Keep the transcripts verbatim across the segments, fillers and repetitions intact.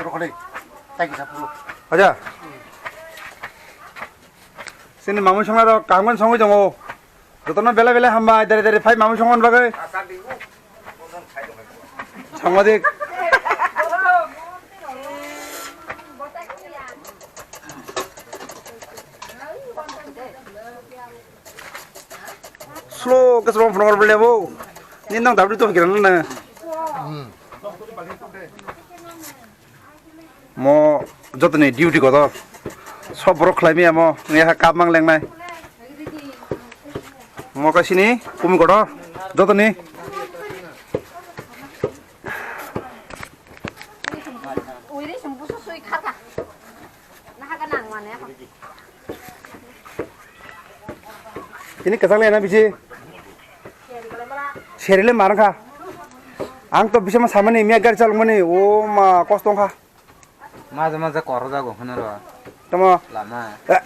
Rokole, thank you, sir. Aja. Sini mamung songnai rok kaham khe songwi tongo. Jotono belai belai hambai, dere dere phai mamung songmani bagwi. Sangbadik. Slow khe srong phunukgo bole bo. Nini nang dabri to hikirana na. Mo jotoni duty kotor. Sob borok khlai maya mo. Nini ha kap mang lengnai. Mo kaisini kumi kotor. Jotoni. Ui ri sum busu sui kharka. Naha ka nang mane. Ini kesang le na bisi. Serile marang kha. Ang to bisa ma samani miya gari chalok mani. O ma kostong kha. Maja maja koro jago hwnwi ro. Tamo. Lama. Eh,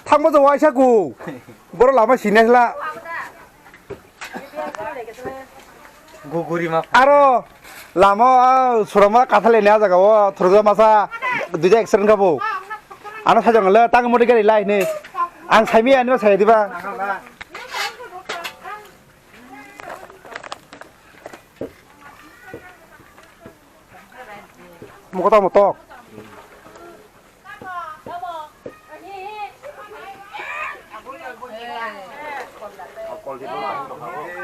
thangbo jo waisa ku. Boro lama sinesla. Guguri ma. Aro lama, ah, surama kathale ne jaga o thurja masa duja accident khabo. Ano sajang le tang modi gari lai ne. Ang saimi ani ma sai diba. Mukota mutok.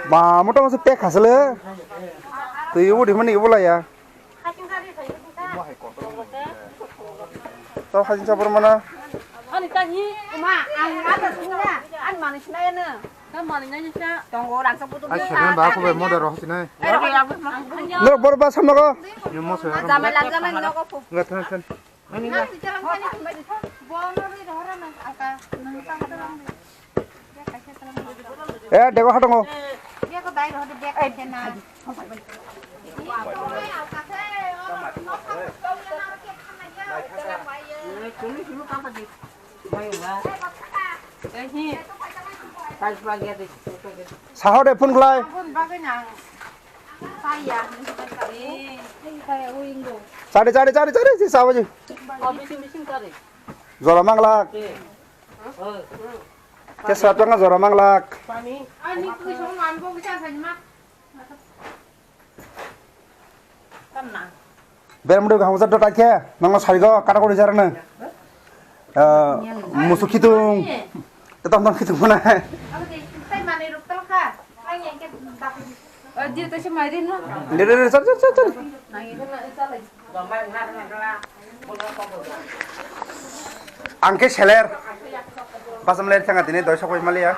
Ma, mota masa pek khasale. Twi ubo dimani ubo laya. Tau hajin sabur mana? Ani tani. Ma, ang ada semua. An manis na ya ne. Kan manis na ya. Tunggu langsung putus. Ai, sebenarnya baru aku mau dari roh sini. Eh, roh ya. Nero bor ba samna ko. Ini mau saya. Zaman lang zaman no ko. Enggak, tenang, tenang. Eh, dego hatongo. Saho de phone khlai. Chari, chari, chari, chari, si sabaji. Jora manglak. Ke sat tanga jora manglak. Bermudui kaham jat dot aikhe, nangno sarigo, kata kori jarang nang. Eh, musu khitung. Tong tong khitung mana. Adi tasi mari no. Dere, dere, chal, chal, chal, chal. Ang khe seler. Basam ler thanga tini doi sokoi maliya.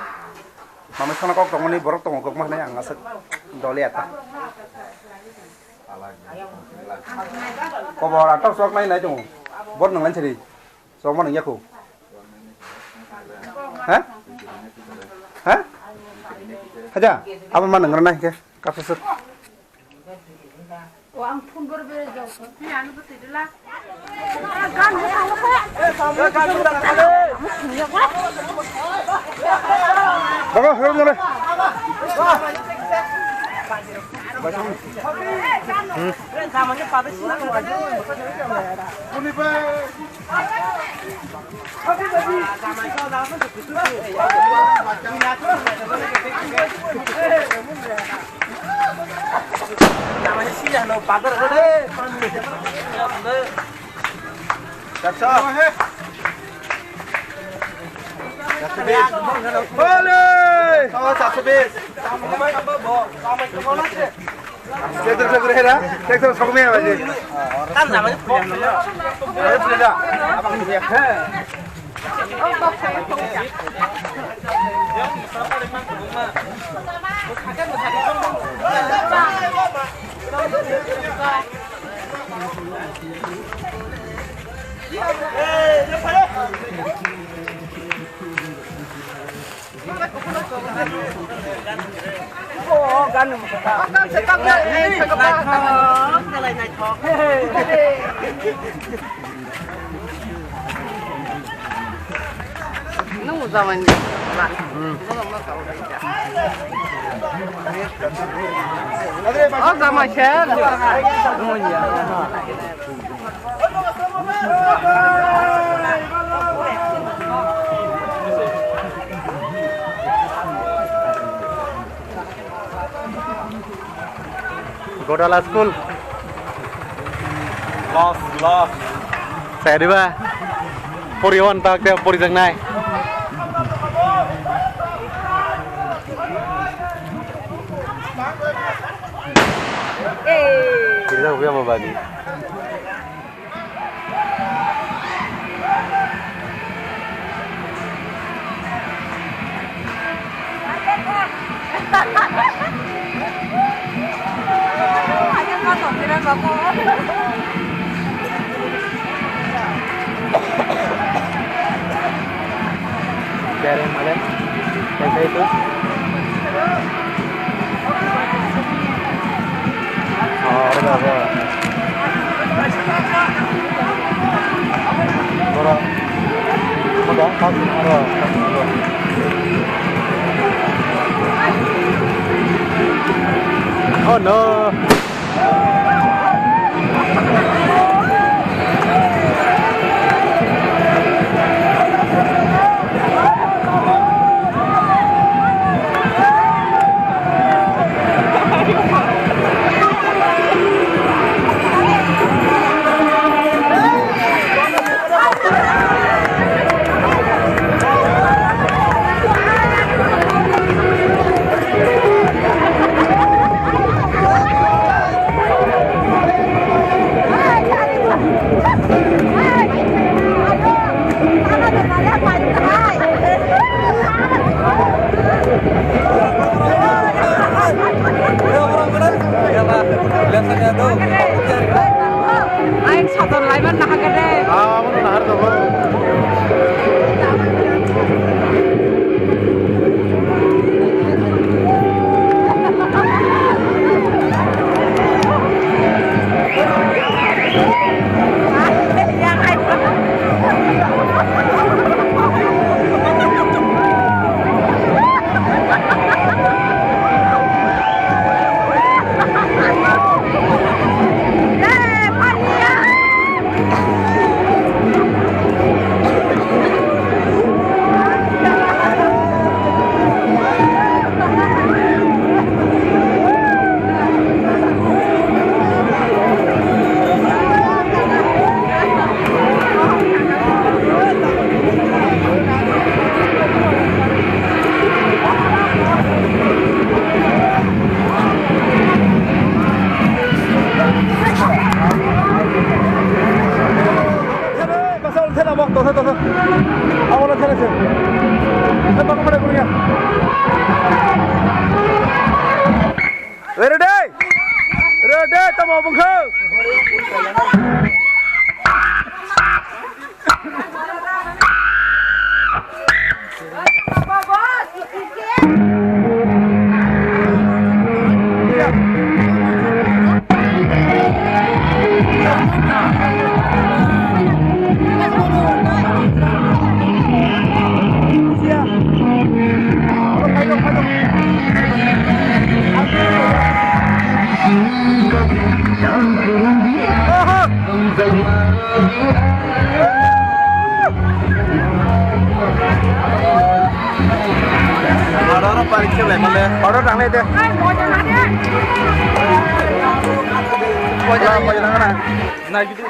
Mama sana kok tongoni borok tongo kok mana ang asuk dole ata. Kobor atok sok nai nai tongo. Bor nang lan chiri. Sok mana yaku. Ha? Ha? Haja, apa mana ngerna ke? Kapsuk. O ang phone bor bere jok. Ni anu bete dila. Baba, hello, hello. Hmm. Tractor sa gure hera, tractor sa gure hera je. Tan na mai phuya no. Mai phuya da. Abang phuya. Nung zaman. O zaman sir. Godala school. Loss, loss. Saya diba? Pori wan tak dia pori jang nai. Kita udah mau bagi. Biaram male, kaisa itu. Oh, ada apa? Borok, borok, oh no. Ang saton laiman nahakhe de. Ah, amo nahar tongo. Pasal thela bok, tosa, tosa. Awala thela se. Thela bok, pada kuya. Ready? Ready, tamo bungkho. Order pari khe lai male. Order nang lai de. Poisa, poisa nang na. Na gitu.